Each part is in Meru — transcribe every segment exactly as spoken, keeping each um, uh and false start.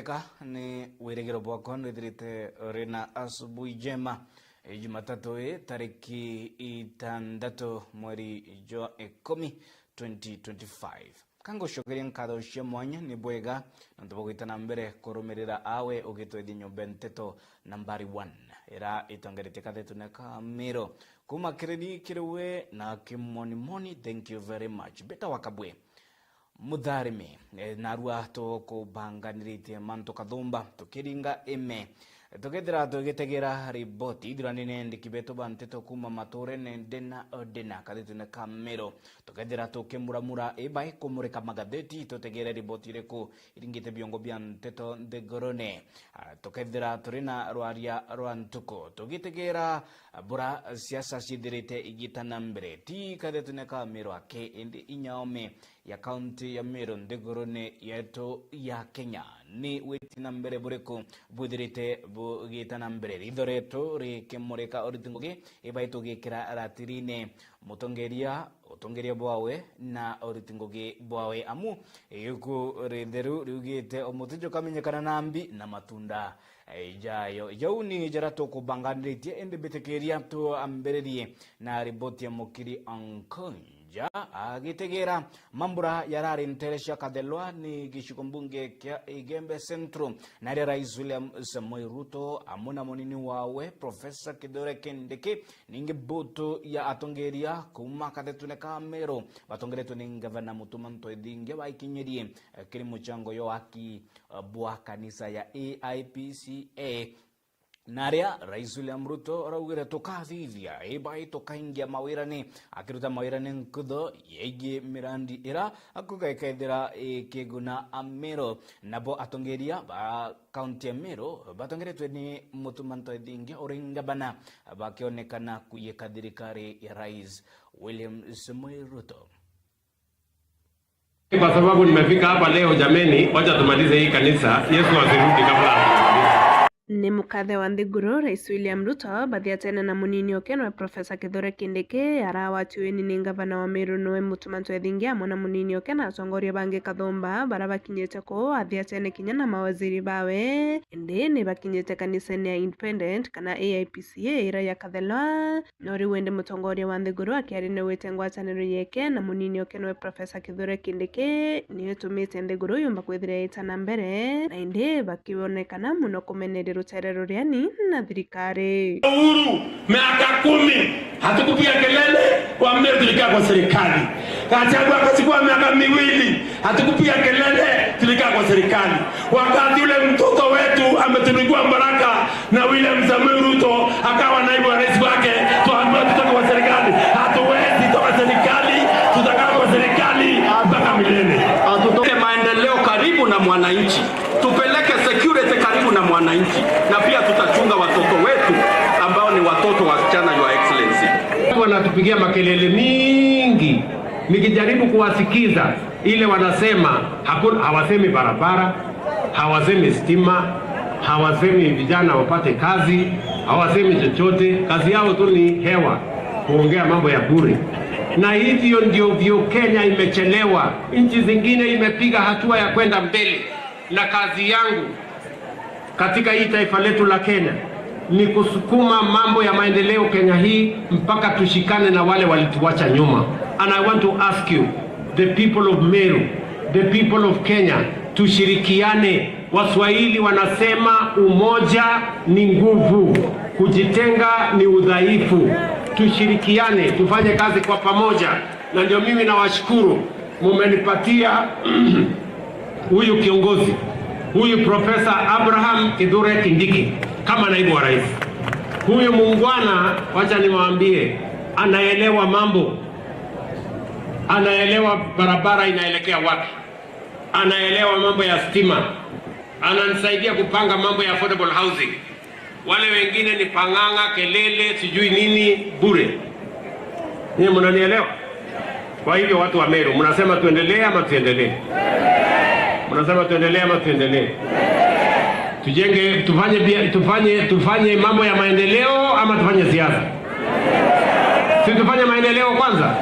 Eka ni wirigiro bwakwa nwithirite uri na asubuhi njema. Jumatatu ii, tariki itandatu mweri jwa ikumi, twenty twenty-five. Ka ngucokerie nkatho cia mwanya ni bwega nontu bwa gwita na mbere kurumirira awe ugitwethia nyomba nteto nambari one, ira itongeretie kathetune ka Miro. Kuma kiriri kiri we na kimonimoni, thank you very much. Beta wa Kabwe. Mutharimi, eh, narua tukubanganiritie mantu kathumba, tukiringa ime. Tukethira tugitegera riboti ithuranine ndiki betu ba nteto kuma maturene ndina ndina kathetune ka Miro. Tukethira tukimuramura ibai kumurika magatheti, tutegere riboti iriku iringite biongo bia nteto nthigurune. Ah, tukethira turi na rwaria rwa ntuku, tugitegera bura siasa cithirite igita na mbere. Ti kathetune ka Miro aki, indi inya ome ya kaunti ya Meru nthigurune yetu ya Kenya. Ni witi na mbere buriku bwithirite bugita na mbere? Ritho rietu rikimurika uriti ngugi ibai tugikira ratirine mutongeria, utongeria bwawe na uriti ngugi bwawe, amu iuku ritheru riugite, o muti jukamenyekana na mbi na matunda, eh, jayo. Jau ni jaria tukubanganiritie, indi mbitikiria tuambiririe na riboti ya mukiri Onkonja. Agitegera mambura yarari ntere cia Kathelwa ni gicigo mbunge kia Igembe Central, naria Rais William Samoei Ruto amwe na munini wawe Professor Kithure Kindiki, ningi mbutu ya atongeria kuma kathetune ka Meru batongeretwe ni ngavana Mutuma M'Ethingia baikinyirie, eh, kiri muchango yo waki, eh, bwa kanisa ya A I P C A. Naria Rais William Ruto araugire, "Tukathithia, ibai tukaingia mawirani," akiruta mawirani nkutho yegie mirandi ira akuga ikethira ikiguna Ameru. Nabo atongeria ba kaunti ya Meru batongeretwe ni Mutuma M'Ethingia uri ngavana bakionekana kuyika thirikari ya Rais William Samoei Ruto. Kwa sababu nimefika hapa leo, jameni, wacha tumalize hii kanisa. Yesu asirudi kabla hatujamaliza. Ni mukathe wa nthiguru, Rais William Ruto, bathiatene na munini oke nwe Professor Kithure Kindiki, arawatiwe ni ngavana wa Meru nwe Mutuma M'Ethingia, amwe na munini oke na atongoria bangi kathumba, bara bakinyite kuu athiatene kinya na mawaziri bawe. Indi ni bakinyite kanisene ya Independent kana A I P C A ira ya Kathelwa. No riu indi mutongoria wa nthiguru akiaria ni wite ngwataniro yeke na munini oke nwe Professor Kithure Kindiki, ni itumite nthiguru yumba kwithira yita na mbere, na indi bakionekana muno kumeneria rutere ruriani na thirikari. Uhuru, miaka kumi, hatukupiga kelele, wa Meru tulikaa kwa serikali. Gachagua akachukua miaka miwili, hatukupiga kelele, tulikaa kwa serikali. Wakati ule mtoto wetu ametunukiwa baraka na William Samoei Ruto akawa naibu wa rais wake, tuambiwa tutoke kwa serikali. Hatuwezi toka serikali, tutakaa kwa serikali mpaka milele. Tutoke maendeleo karibu na mwananchi, tupeleke security karibu na mwananchi, na pia tutachunga watoto wetu ambao ni watoto wasichana, Your Excellency. Wanatupigia makelele mingi, nikijaribu kuwasikiza, ile wanasema hakuna, hawasemi barabara, hawasemi stima, hawasemi vijana wapate kazi, hawasemi chochote. Kazi yao tu ni hewa, kuongea mambo ya bure. Na hivyo ndio vyo Kenya imechelewa. Nchi zingine imepiga hatua ya kwenda mbele, na kazi yangu katika hii taifa letu la Kenya ni kusukuma mambo ya maendeleo Kenya hii mpaka tushikane na wale walituacha nyuma. And I want to ask you, the people of Meru, the people of Kenya, tushirikiane. Waswahili wanasema umoja ni nguvu, kujitenga ni udhaifu. Tushirikiane, tufanye kazi kwa pamoja. Na ndio mimi nawashukuru, mumenipatia huyu kiongozi, huyu Profesa Abraham Kithure Kindiki kama naibu wa rais. Huyu muungwana, wacha niwaambie, anaelewa mambo, anaelewa barabara inaelekea wapi, anaelewa mambo ya stima, ananisaidia kupanga mambo ya affordable housing. Wale wengine ni pang'ang'a, kelele, sijui nini, bure. Nyie mnanielewa? Kwa hivyo, watu wa Meru, mnasema tuendelee ama tuendelee? Mnasema tuendelee ama tuendelee? Tujenge, tufanye bia-, tufanye, tufanye mambo ya maendeleo ama tufanye siasa? Si tufanye maendeleo kwanza?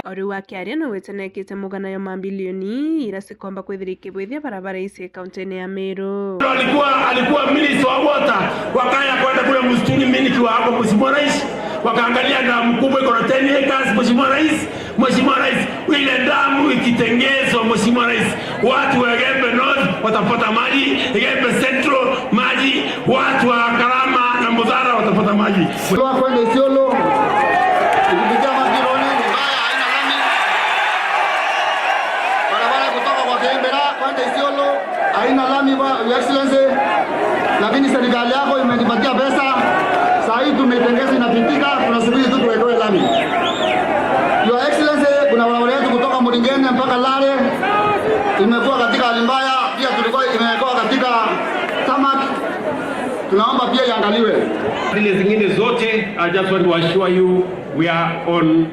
O riu akiaria, nigwitanekite mugana ya mabilioni iria cikomba kwithira ikibwithia barabara ici kaunti-ini ya Meru. Alikuwa, alikuwa minister wa water, wakaya kwenda kule msituni, mimi nikiwa hapo, Mheshimiwa Rais, wakaangalia damu kubwa iko na ten acres, Mheshimiwa Rais, Mheshimiwa Rais, ile damu ikitengezwa, Mheshimiwa Rais, watu wa Igembe North watapata maji, Igembe Central maji, watu wa Karama na Mudhara watapata maji. Kwa kwenda Isiolo, ukipitia Makironi, ni mbaya, haina lami. Barabara kutoka kwa Kiembera kwenda Isiolo haina lami, ba-, Your Excellency, lakini serikali yako imenipatia pesa, saa hii tumeitengeza, inapitika, tunasubiri tu tuwekewe lami. Your Excellency, kuna barabara yetu kutoka Muringene mpaka Lare imekuwa katika hali mbaya, pia tulikuwa imewekewa katika tarmac, tunaomba pia iangaliwe. Zile zingine zote, I just want to assure you, we are on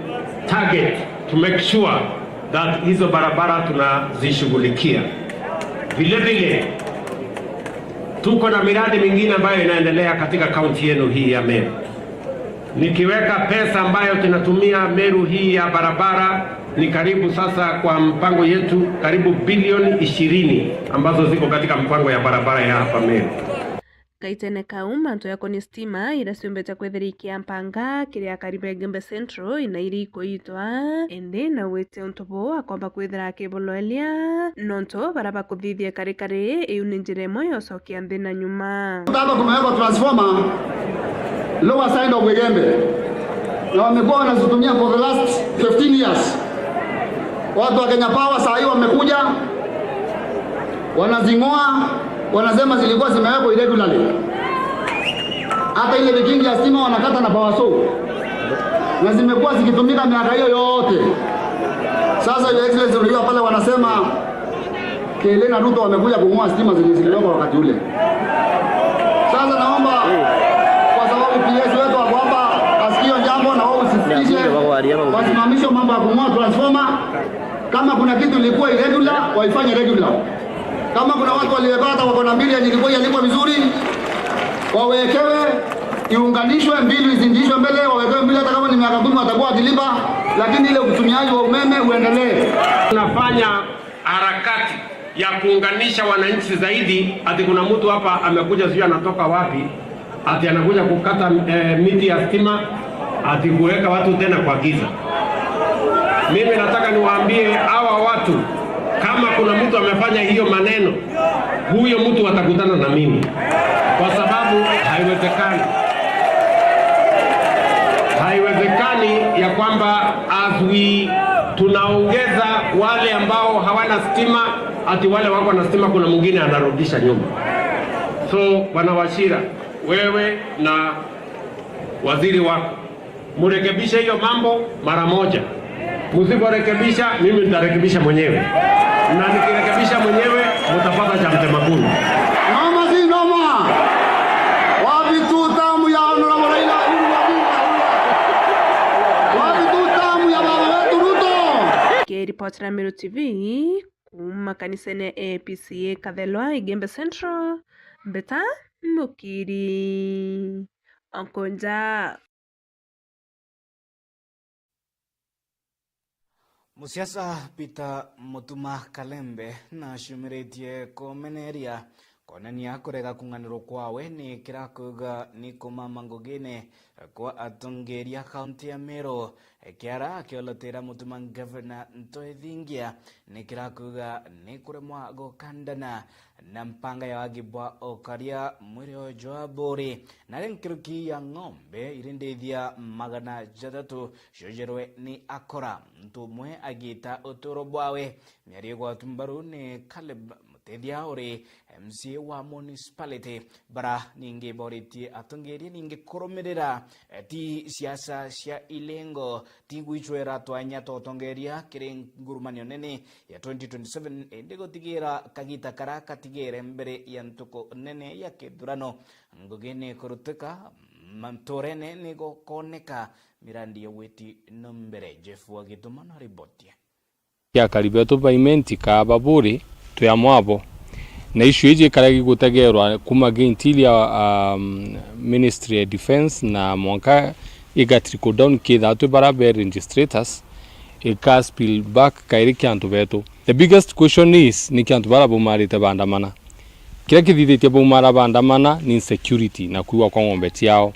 target to make sure that hizo barabara tunazishughulikia. Vile vile, tuko na miradi mingine ambayo inaendelea katika kaunti yenu hii ya Meru. Nikiweka pesa ambayo tunatumia Meru hii ya barabara, ni karibu sasa, kwa mpango yetu, karibu bilioni ishirini ambazo ziko katika mpango ya barabara ya hapa Meru. Gaitene kau, mantu jakonie stima iria ciumbite kwithira ikiampanga kiri akari ba Igembe Central ina iria ikuitwa, indi naugite untu buu akomba kwithira akiboloelia, nontu baria bakuthithia kari kari, iu ni njira imwe ya ucokia nthi na nyuma. Hapa kumewekwa transformer lower side of Igembe, na wamekuwa wanazitumia for the last fifteen years. Watu wa Kenya Power saa hii wamekuja, wanazing'oa, wanasema zilikuwa zimewekwa irregularly. Hata ile vikingi ya stima wanakata na power saw. Na zimekuwa zikitumika miaka hiyo yote. Sasa, Your Excellency, unajua pale wanasema Kele na Ruto wamekuja kung'oa stima zenye ziliwekwa wakati ule. Sasa naomba, kwa sababu P S wetu wako hapa, asikio jambo na wao usifikishe, wasimamishe mambo ya kung'oa transformer. Kama kuna kitu ilikuwa irregular, waifanye regular. Kama kuna watu waliweka hata wako na mbili yenye ilikuwa iandikwa vizuri, wawekewe, iunganishwe, mbili izindishwe mbele, wawekewe mbili, hata kama ni miaka kumi watakuwa wakilipa, lakini ile utumiaji wa umeme uendelee. Tunafanya harakati ya kuunganisha wananchi zaidi, ati kuna mtu hapa amekuja, sijui anatoka wapi, ati anakuja kukata, eh, miti ya stima, ati kuweka watu tena kwa giza. Mimi nataka niwaambie hawa watu, kama kuna mtu amefanya hiyo maneno, huyo mtu atakutana na mimi, kwa sababu haiwezekani, haiwezekani ya kwamba as we tunaongeza wale ambao hawana stima, ati wale wako na stima kuna mwingine anarudisha nyuma. So, Bwana Wachira, wewe na waziri wako, murekebishe hiyo mambo mara moja. Msiporekebisha, mimi nitarekebisha mwenyewe. Na nikirekebisha mwenyewe, mtapata cha mtema kuni. Noma si noma? Wapi tu tamu ya Honorable Raila Amolo Odinga? Wapi tu tamu ya baba wetu Ruto? Kiripotera Meru T V, kuuma kanisene ya A P C A Kathelwa, Igembe Central, Mbeta Mukiri. Onkonja. Musiasa Peter Mutuma Kalembe nacumiritie kumeneria kwonania kurega kung'anirwa kwawe ni kira kuuga ni kumama ngugine kwa atongeria kaunti ya Meru. Kiara akiolotera Mutuma Gavana Ntwethingia ni kira kuuga ni kuremwa gukandana na mpanga ya wagi bwa ukaria mwiri o jwa buri, na ri nkuruki ya ng'ombe iri ndithia magana jathatu ciojerwe ni akora, muntu umwe agiita uturo bwawe. Miario igwatwa mbaru ni Caleb Mutethia uri M C A wa municipality, bara ningi boritie atongeria ningi kurumirira, eh, ti siasa cia ilengo, ti gwicwera twanya twa utongeria kiri ngurumanio nene ya twenty twenty-seven, indi gutigira kagita kara katigere mbere ya ntuku nene ya kithurano. Ngugi ni kurutika, manturene ni gukoneka mirandi ya witi no mbere. Jeff wa Gituma na riboti. Kia akari betu ba Imenti ka ba Buri, twi amwe abo. Na issue iji ikara gigutegerwa kuma gi interior, um, Ministry ya Defence na mwanka Iga trickle down kethira twi bara be registrators, ika spill back kairi ki antu betu. The biggest question is, ni ki antu bara baumarite bandamana? Kiria kithithitie baumara bandamana ni insecurity na kuiwa kwa ng'ombe ciao.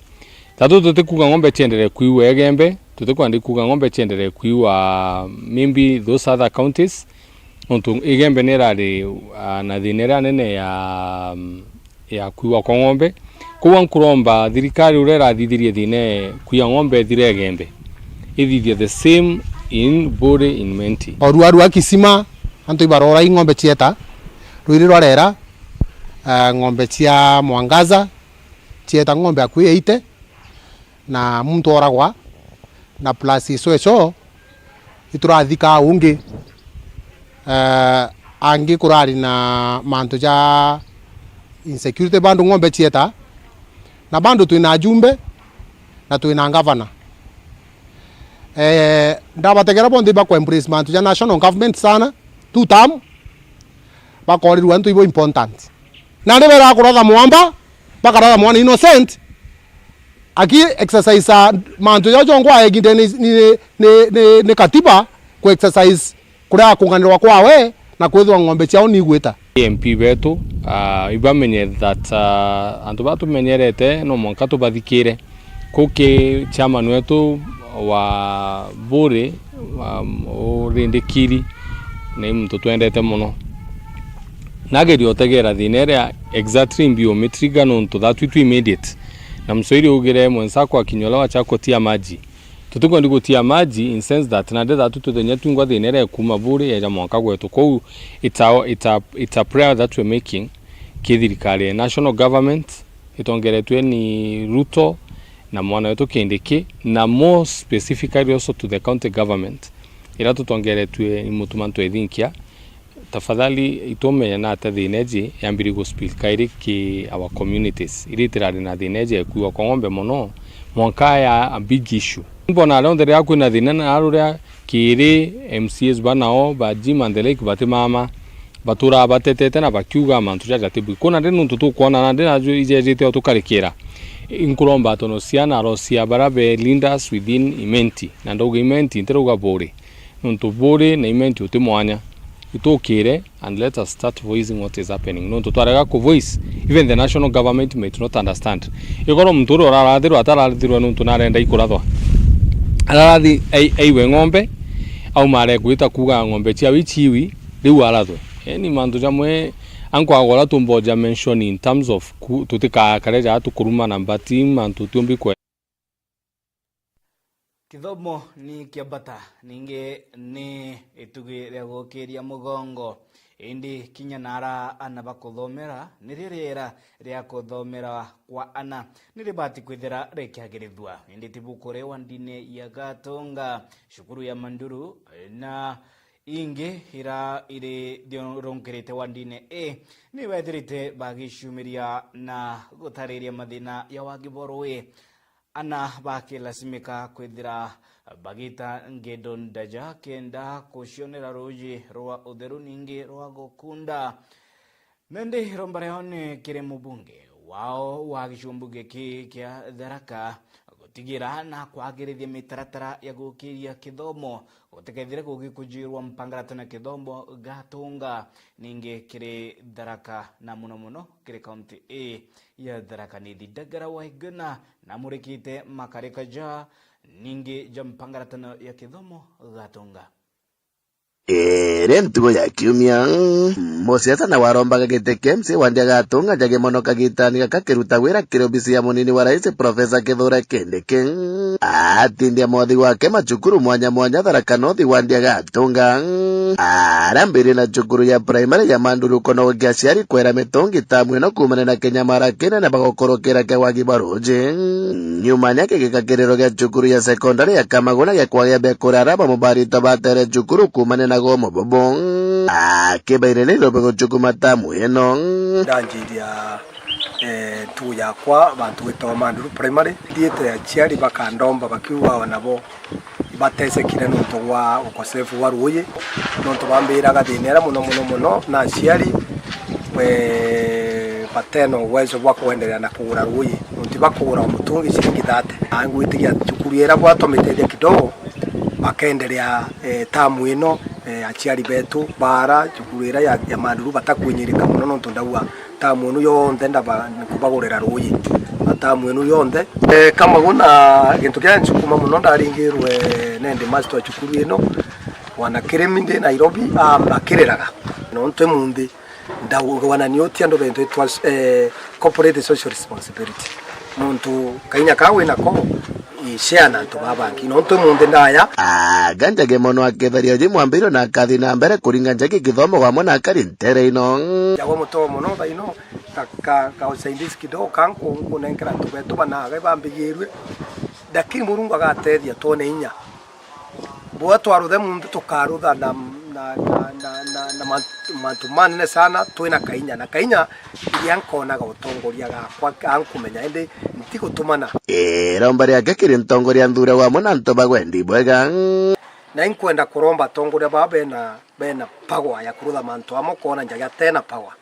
Tatu tutikuga ng'ombe cienderee kuiwa Igembe, tutikwenda kuga ng'ombe cienderee kuiwa maybe those other counties, nontu Igembe ni irari, ah, na thina iria nene ya, ya kuiwa kwa ng'ombe. Koguo nkuromba thirikari uria irathithirie thina e kuiya ng'ombe ithire Igembe, ithithie the same in Buuri, in Imenti. Oruaru a kisima, antu ibarora i ng'ombe cieta, rwiri rwarera, eh, ng'ombe cia Mwangaza, cieta ng'ombe akui eighty, na muntu oragwa, na plus ico ico, iturathika ungi, eh, angi kurari na mantu ja insecurity, bandu ng'ombe cieta, na bandu twina ajumbe, na twina ngavana. Eh, ndabategera bonthe ibakwa embrace mantu ja national government sana, two term, bakorirwa antu ibo important. Na ni bera kuratha mwamba, bakaratha mwana innocent, aki exercise mantu jao jonthe aeginde ni, ni, ni, ni, ni katiba ku exercise kuria kunganirwa kwawe na kwithirwa ng'ombe ciao ni igwita. M P betu, ah, ibamenye that, ah, antu baa tumenyerete no mwanka tubathikire. Kuu ki chairman wetu wa Buuri, um, urindikiri, ni muntu twendete mono. Nageria utegera thina iria exactly mbi umitriga nontu that twi twi immediate. Na Mswahili augire, "Mwenzako akinyolewa chako tia maji." Tutikwendi gutia maji in sense that nandi that twithenya twingwa thina iria ikuma Buuri yeja mwanka gwetu. Kou it's a, it's a, it's a prayer that we're making ki thirikari ya national government, itongeretwe ni Ruto na mwana wetu Kindiki, na more specifically also to the county government, iria tutongeretwe ni Mutuma M'Ethingia, tafadhali itumenya na ata thina iji yambiri gu spill kairi ki our communities, iria itirari na thina iji ya kuiwa kwa ng'ombe mono, mwanka ya a big issue. Mbona rionthe riria kwina thina na ruria kiri M C As ba nao, ba Jim and the like batimama, baturaa batetete na bakiuga mantu jaja ti bui. Kuna ndi nuntu tukwona na ndi naju ijejite o tukarikira. Inkuromba atono ciana arocia bara be leaders within Imenti. Na ndauga Imenti, ntirauga Buuri. Nuntu Buuri na Imenti uti mwanya. Itukire and let us start voicing what is happening. Nuntu twarega ku voice, even the national government might not understand. Ikorwo muntu uria urarathirwa atarathirwa nuntu narenda ikurathwa. Ararathi ai-, aiwe ng'ombe, aumare gwita kuga ng'ombe ciawe iciwi, riu arathwe. Yaani mantu jamwe ankwaga uria tumboja mention in terms of ku-, tutikakare ja tukurumana, but mantu tiumbi kwe. Kithomo ni kia bata, ningi ni itugi ria gukiria mugongo. Indi kinya nara ana bakuthomera, nirio riera ria kuthomera kwa ana niribati kwithira rikiagirithua. Indi ti buku ri wa ndini ya Gatunga, cukuru ya Manduru, na ingi ira iri thiurunkirite wa ndini i, ni bethirite bagicumiria na gutariria mathina ya wagi bwa rui. Ana bakilasimika kwithira bagita ngedo ndaja kenda kucionera ruuji rwa utheru ningi rwa gukunda. Nandi iromba riao ni kiri mubunge wao wa gicumbu giki kia Tharaka gutigira na kwagirithia mitaratara ya gukiria kithomo gutikethire gugikujirwa mpangaratano ya kithomo Gatunga, ningi kiri Tharaka na muno muno kiri kaunti ii ya Tharaka Nithi. Ndagara Waiguna namurikite makarika ja ningi ja mpangaratano ya kithomo Gatunga. Iri ntugo ya kiumia, musiasa na warombaga giti kia M C A wa ndia Gatunga jagi mono kagitani gaka kiruta wira kiri obisi ya munini wa rais Professor Kithure Kindiki. Atindia mothi gwake macukuru mwanya mwanya Tharaka North wa ndia Gatunga. Arambiririe na cukuru ya primary ya Manduru kunogokia aciari kwera mitungi tamu ino kuumania na kinyamara kinene bagukurukira kia wagi bwa ruuji. Nyuma ni akigikakiriro gia cukuru ya sekondari ya Kamaguna gia kwagia biakuria aria bamwe ba aritwa batere cukuru kuumania na gomo bubu. Akibaire ni irobe gucukuma tamu ino. Ndanjiria eh, ntugu yakwa bantu gwitagwa Manduru Primary. Thiite aciari bakandomba bakiuga o nabo ibatesekire nontu bwa ukosefu bwa ruuji, nontu bambiraga thina iria mono mono mono na aciari, eh, Batena uwezo bwa kwenderea na kugura ruuji, nontu bakugura o mutungi ciringi thirty. Na ngwitikia cukuru ira bwatomiteethia kidogo, bakenderea, eh, tamu ino, eh, aciari betu baara cukuru ira ya, ya Manduru batakwinyirika mono, nontu ndauga tamu inu yonthe ndaba nkubagurira ruuji. Na tamu inu yonthe, eh, Kamaguna, gintu kia ncukuma mono ndaringirwe ni headmaster wa cukuru ino, wana Kirimi ndi Nairobi, a-, akiriraga. Nontu imunthi ndauga na ni uti andu betu itwa, eh, corporate social responsibility. Muntu kainya kaa winako, i share na antu baa bangi. Nontu imunthi ndaya. Aga Njagi mono aketharia uji mwambiriro na akathi na mbere kuringa Njagi kithomo wamwe na akari ntere ino. Njagwa mutomo no thaino, ka, ka, ka usaidizi kidogo kanku, nkunenkera antu betu banaga bambigirue. Lakini Murungu agatethia twone inya. Bua twaruthe muntu tukarutha na, na, na, na, na, na mantu, mantu manene sana twina kainya. Na kainya iria nkonaga utongoria gakwa ankumenya, indi ntigutumana. Iromba riake kiri ntongoria nthure wamwe na antu bagwendi bwega. Na inkwenda kuromba atongoria baa bena, bena power ya kurutha mantu amwe, ukoona Njagi atena power.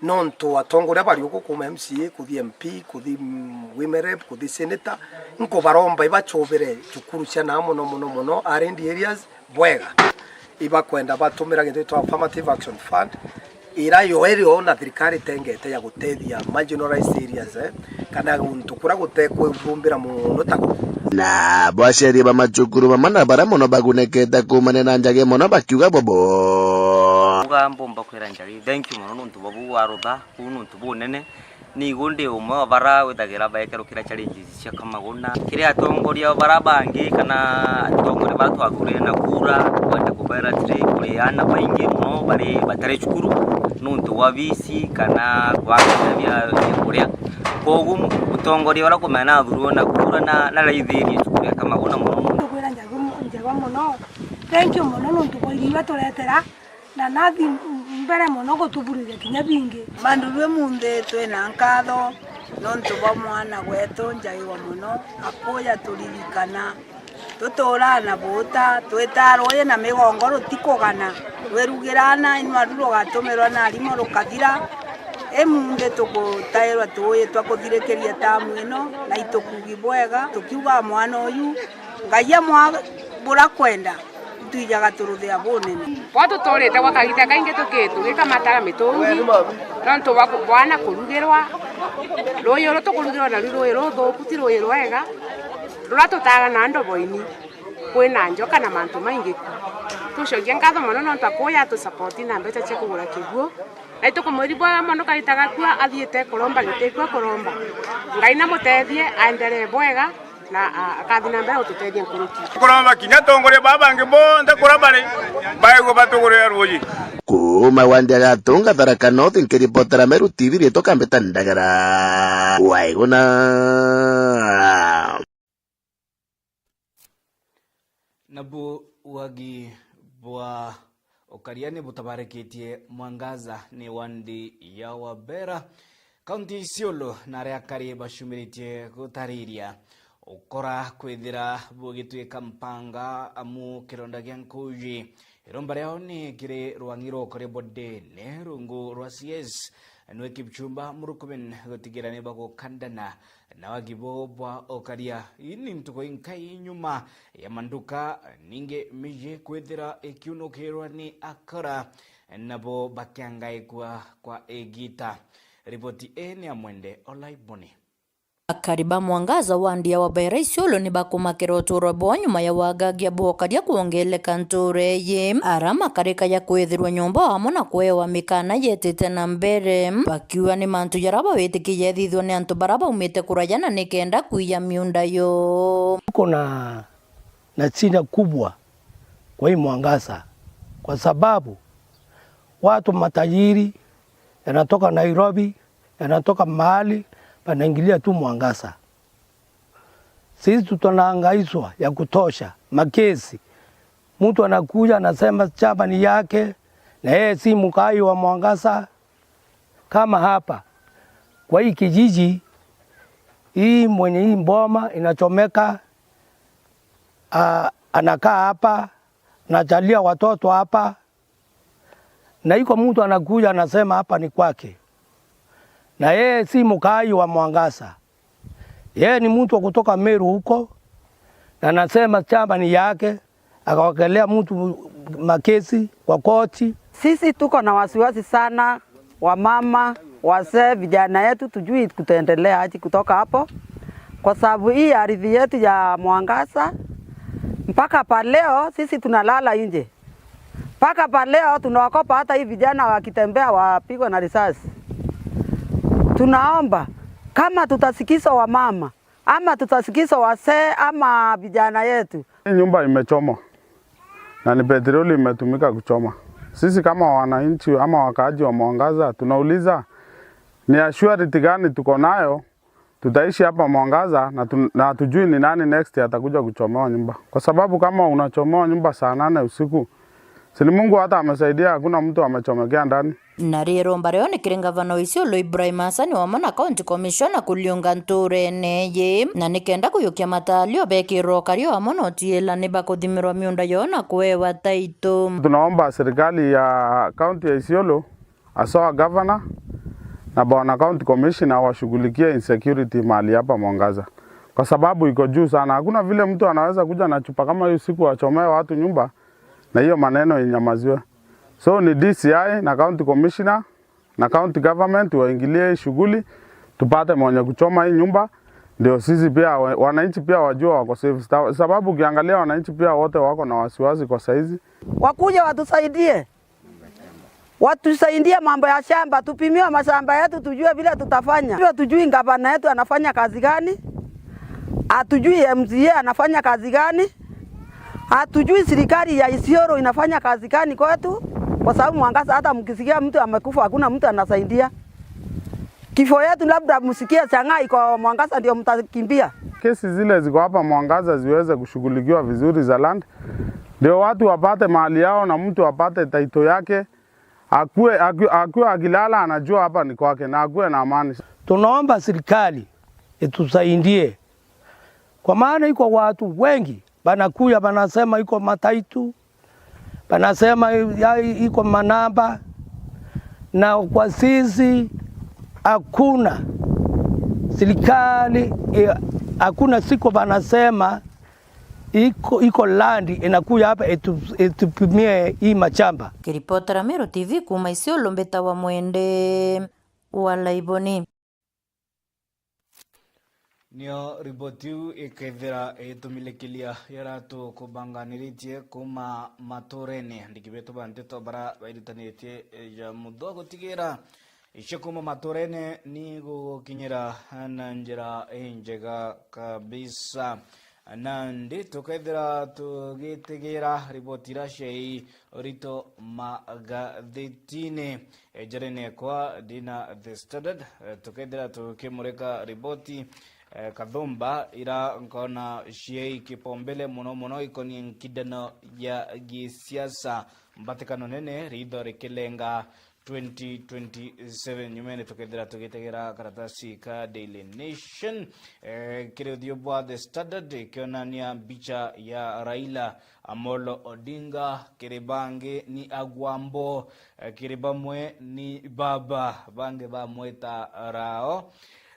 Nontu atongoria bari uku kuuma M C A, kuthi M P, kuthi, mm, women rep, kuthi senator, nkubaromba ibachubire cukuru cia naa mono, mono, mono, R and D areas, bwega. Ibakwenda batumira gintu gitwa Affirmative Action Fund, ira yo irio na thirikari itengete ya gutethia marginalized areas, eh, kana guntu kuria gutekwibumbira mono ta guku. Na bo aciari ba macukuru bamwe na baria mono bagunekete kuumania na Njagi mono bakiuga bobo. Uga mbomba kwira Njagi, thank you mono nontu bwa buu warutha, kuu nontu bunene. Nigu ndi umwe wa bara withagira baekerukira challenges cia Kamaguna. Kiri atongoria bara bangi kana atongoria bara twathurire na kura, twende kubera atiri kuri aana baingi mono bari batari cukuru nontu bwa bici kana kwaga bia, bia kuria. Kwogu mutongoria uria kumenya nathurirwe na kura na, naraithirie cukuru ya Kamaguna mono mono. Tukwira Njagi mu-, Njagi mono. Thank you mono nontu bwa irio iria turetera. Na nathi mbere mono gutuburithia kinya bingi. Manduru imunthi twina nkatho nontu bwa mwana gwetu Njagigwa mono, akuja turirikana. Tuturaa na buuta, twitaa ruuji na migongo rutikugana, rwirugiraa na inwaru rugatumirwa na arimo rukathira. Imunthi tugutairwa tuuji twa kuthirikiria tamu ino, na itukugi bwega, tukiuga mwana uyu, Ngai amwa burakwenda. Ntwijaga turuthia bunene. Gwa tuturite gwa kagita kaingi tuki-, tugikamataga mitungi nontu bwa ku-, bwana kurugirwa. Ruuji uru tukurugirwa naru ruuji ruthuku, ti ruuji rwega, ruria tutaga na ndoboini. Kwina njoka na mantu maingi ku. Tucokia nkatho mono nontu akuja atusapoti na mbeca cia kugura kiguo. Na itukumwiri bwega mono kagita gakua athiite kuromba gitikua kuromba. Ngai namutethie aendelee bwega. Na, a-, akathi na mbere gututethia nkuruki. Kuromba kinya atongoria baa bangi bonthe kuria bari, baigwe batugurire ruuji. Kuuma wandi agatunga Tharaka North, nkiripotera Meru T V, riitwa Kambita Ndagara. Waiguna. Nabu wagi bwa ukaria ni butabarikitie Mwangaza ni wandi ya Wabera. Kaunti Isiolo na aria akari bacumiritie gutariria ukora kwithira bugituika mpanga amu kironda gia nkuuji. Iromba riao ni kiri rwang'i rwa ukaria bwa ndene rungu rwa C S Noah Kipchumba Murkomen gutigira ni bagukandana na wagi bo bwa ukaria. Ii ni ntuku inkai nyuma ya manduka ningi miji kwithira ikiunukirwa ni akora nabo bakiangaikua kwa igita. Riboti ii ni ya Mwende Olaiboni. Akari ba Mwangaza wandi ya Wabera Isiolo ni bakumakira uturo bwao nyuma ya wagagia bwa ukaria kwongeleka ntuura iji. Ara makarikagia kwithirwa nyomba wamo na kwewa mikana yetite na mbere, bakiuga ni mantu jaria bawitikirie jethithua ni antu baria baumite kuraya na nikenda kwiya miunda yo. Tuko na, na shida kubwa kwa hii Mwangaza, kwa sababu watu matajiri yanatoka Nairobi, yanatoka mahali, panaingilia tu Mwangaza. Sisi tunahangaishwa ya kutosha, makesi. Mtu anakuja anasema shamba ni yake, na yeye si mkaaji wa Mwangaza. Kama hapa, kwa hii kijiji, hii mwenye hii boma inachomeka, a-, anakaa hapa, anajalia watoto hapa, na iko mtu anakuja anasema hapa ni kwake. Na yeye si mkaaji wa Mwangaza. Yeye ni mtu wa kutoka Meru huko, na anasema shamba ni yake, akawekelea mtu makesi kwa koti. Sisi tuko na wasiwasi sana, wamama, wazee, vijana yetu, tujui kutaendelea aje kutoka hapo, kwa sababu hii ardhi yetu ya Mwangaza, mpaka pa leo sisi tunalala nje. Mpaka pa leo tunaogopa hata hii vijana wakitembea wapigwe na risasi. Tunaomba kama tutasikiza wamama, ama tutasikiza wazee ama vijana yetu. Hii nyumba imechomwa na ni petroli imetumika kuchoma. Sisi kama wananchi ama wakaaji wa Mwangaza tunauliza, ni assurity gani tuko nayo tutaishi hapa Mwangaza na tu-, na hatujui ni nani next atakuja kuchomewa nyumba? Kwa sababu kama unachomewa nyumba saa nane usiku, si ni Mungu hata amesaidia, hakuna mtu amechomekea ndani. Na riromba rio ni kiri ngavana wa Isiolo Ibrahim Hassan wamwe na county commissioner kuliunga nturene yi, na nikenda kuyukia matalio bekirwo kario amwe na utiila ni bakuthimirwa miunda yoo na kuewa taito. Tunaomba serikali ya county ya Isiolo, haswa governor na bwana county commissioner, washughulikie insecurity mahali hapa Mwangaza, kwa sababu iko juu sana. Hakuna vile mtu anaweza kuja na chupa kama hiyo siku achomee watu nyumba na hiyo maneno inyamaziwe. So ni D C I na county commissioner na county government waingilie hii shughuli, tupate mwenye kuchoma hii nyumba, ndio sisi pia wa-, wananchi pia wajua wako safe. Sa-, sababu ukiangalia wananchi pia wote wako na wasiwasi kwa saizi. Wakuje watusaidie, watusaidie mambo ya shamba, tupimiwe mashamba yetu, tujue vile tutafanya. Tujue, tujui gavana yetu anafanya kazi gani, hatujui M C A anafanya kazi gani, hatujui serikali ya Isiolo inafanya kazi gani kwetu, kwa sababu Mwangaza hata mkisikia mtu amekufa, hakuna mtu anasaidia. Kifo yetu labda msikie Chang'aa iko Mwangaza ndio mtakimbia. Kesi zile ziko hapa Mwangaza ziweze kushughulikiwa vizuri za land, ndio watu wapate mali yao na mtu apate title yake, akue, akue, akue akilala anajua hapa ni kwake na akue na amani. Tunaomba serikali itusaidie, kwa maana iko watu wengi banakuya banasema iko mataitu, banasema ya iko manamba, na kwa sisi hakuna serikali, eh, hakuna siku banasema iko, iko land inakuya hapa itu-, itupimie hii machamba. Kiripotera Meru T V kuuma Isiolo, mbitawa Mwende wa Laiboni. Nio riboti iu ikethira itumilikilia iratu kubanganiritie kuuma maturene. Andiki betu ba nteto bara bairutanitie ja mutho gutigira icio kuuma maturene ni gugukinyira na njira injega kabisa. Nandi tukethira tugitigira riboti iria ciai urito magathetine. Njirene kwa ndina The Standard, eh, tukethira tukimurika riboti, eh, kathumba ira nkona ciai kipaumbele muno muno ikonie nkindano ya gisiasa, mbatikano nene ritho rikilenga twenty twenty-seven. Nyumene tukethira tugitegera karatasi ka Daily Nation, eh, kiri uthio bwa The Standard ikionania mbicha ya Raila Amolo Odinga, kiri bangi ni Agwambo, eh, kiri bamwe ni baba, bangi bamweta Rao.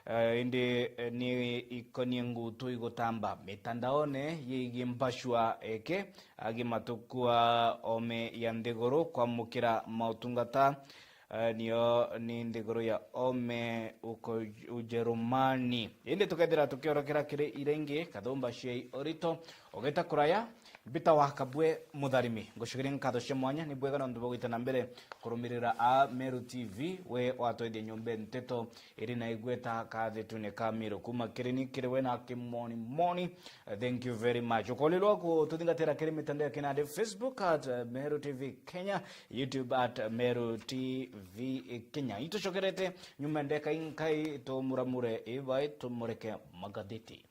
Eh, indi, eh, ni ikonie ngutu igutamba mitandaone yigii mbacua eke agi matukua ome ya nthiguru kwamukira mautungata, eh, nio ni nthiguru ya ome uko Ujerumani. Indi tukethira tukiorokera kiri iria ingi, kathumba ciai urito, ugita kuraya, mbita wa Kabwe Mutharimi. Ngucukiria nkatho cia mwanya, ni bwega nontu bwa gwita na mbere kurumirira a Meru T V, we watwethia nyombe nteto iri na igweta kathetune ka Meru. Kuma kiri ni kiri we na kimoni moni. Eh, thank you very much. Ukolilwa kututhingatira kiri mitandao ya kinandi, Facebook at, eh, Meru T V Kenya, YouTube at Meru T V Kenya. Itucokerete nyuma ndeka inkai tumuramure ibai tumureke magatheti.